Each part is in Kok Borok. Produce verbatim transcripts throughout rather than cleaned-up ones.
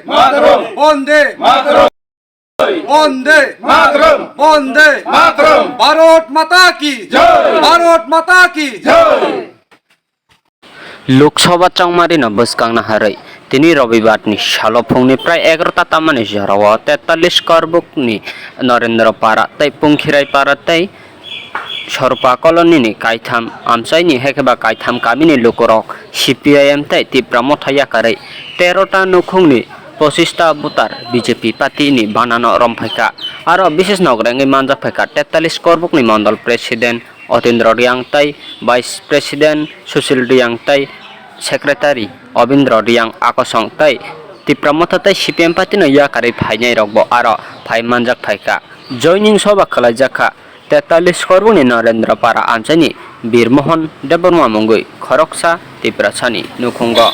Mataram! Bande! Mataram! Bande! Mataram! Bande! Mataram! Bharat Mata ki! Jai! Bharat Mata ki! Jai! Lok Sabha chongmarino bwskangna harwi tini Robibarni salo phungni prai egarota tamani jorao tetalis korbukni Narendra Para tei Pungkhirai Para tei Sorpa colony ni kaitham amchaini hekeba kaitham kamini lukurok C P I M tei Tipra Motha yakarwi terota nukhungni pochista voter B J P party ni banano romphaikha. Aro bises nogrengwi manjakphaikha tetalis korbukni mondol president Otindra Riang tei vice president Sushil Riang tei secretary Obindra Riang akosong tei Tipra Motha tei C P M party no yakarwi phainairokbo aro phai manjakphaikha. Joining soba khwlaijakha. Tetalis korbukni Narendra Para amchaini Birmohon Debbarma mungwi khoroksa Tiprasani nukhungo.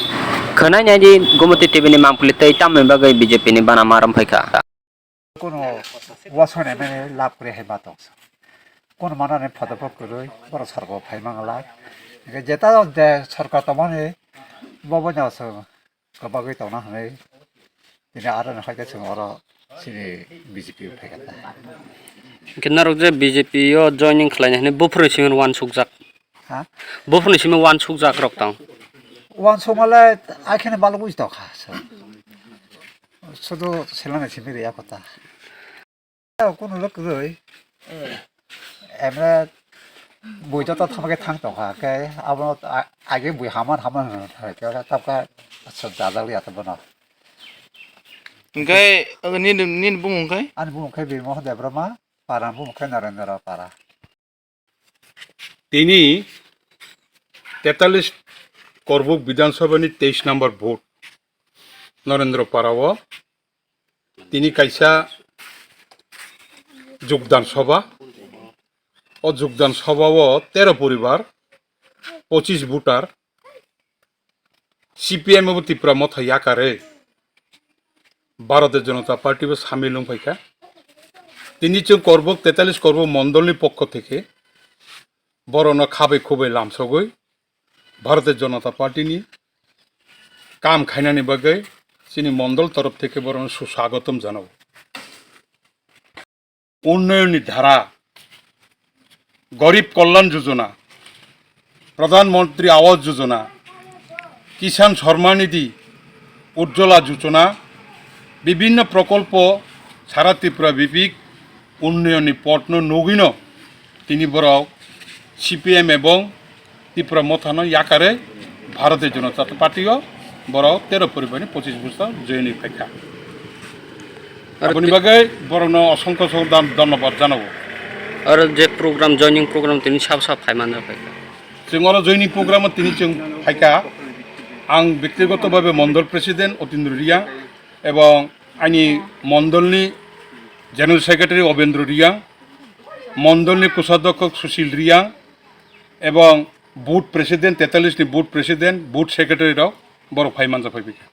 Khwnai naidi Gumoti T V ni mangpili tei tamni bagwi B J P ni bana marom phaikha. Kono wasone mene lab kre hai batok. Kono mana ne photo pok kwrwi borok sargo phai mangala. Jeta de sarkar tomani bobo nyaso. Kwbagwi tongna hwnwi tini aro ni haikhe chwng oro chini B J P o phaikha ta. Hwnkhe norok je B J P o joining khlaina hwnwi buphurni simi uansukjak. Ha? Buphurni simi uansukjak rok tong. Uansukmale akheno balok buji tongkha. Sudu seleng simi riya kota. Kunu le kwrwi. Emre bui joto thangma khe thang tongkha, khe abono a-, age bui haman haman hwnwi thangkhe, tabkha jajakliya bono. Hwnkhe, nini, nini bumung khe? Ani bumung khe Birmohon Debbarma, para bumung khe Narendra Para. Tini tetalis Korbuk Bidhan Sabha ni teis number vote Narendra Para o tini kaisa Jogdan Sabha. O Jogdan Sabha o tero poribar, pochis voter, C P M abo Tipra Motha yakarwi Bharatiya Janata Party bo samil wng phaikha. Tini chwng Korbuk, tetalis Korbuk mondolni pokho theke borokno khabai khubai lamsogwi Bharatiya Janata Party ni kam khainani bagwi chini mondol torof theke borokno suswagatam janao. উন্নয়নী ধারা, গরিব কল্যাণ যোজনা, প্রধানমন্ত্রী আবাস যোজনা, কিষাণ সম্মান নিধি, উজ্জ্বলা যোজনা, বিভিন্ন প্রকল্প সারা ত্রিপুরা ব্যাপী উন্নয়নী পথ no nugwino tini borok C P M ebong Tipra Mothano yakarwi Bharatiya Janata Party o borok tero poribarni pochis bosor join wi phaikha. Aro aboni bagwi borokno osongkho osongkho dhan-, dhonnobad janago. Aro je program, joining program tini sab sab phai manja phaikha. Chwng oro joining program o tini chwng phaikha. Ang bektigoto bhabe mondol president Otindra Riang ebong ani mondolni general secretary Obendra Riang, mondolni kosadhokyo Sushil Riang ebong Board President, tetalis ni Board President, Board Secretary rok borok phai manja phai phaikha.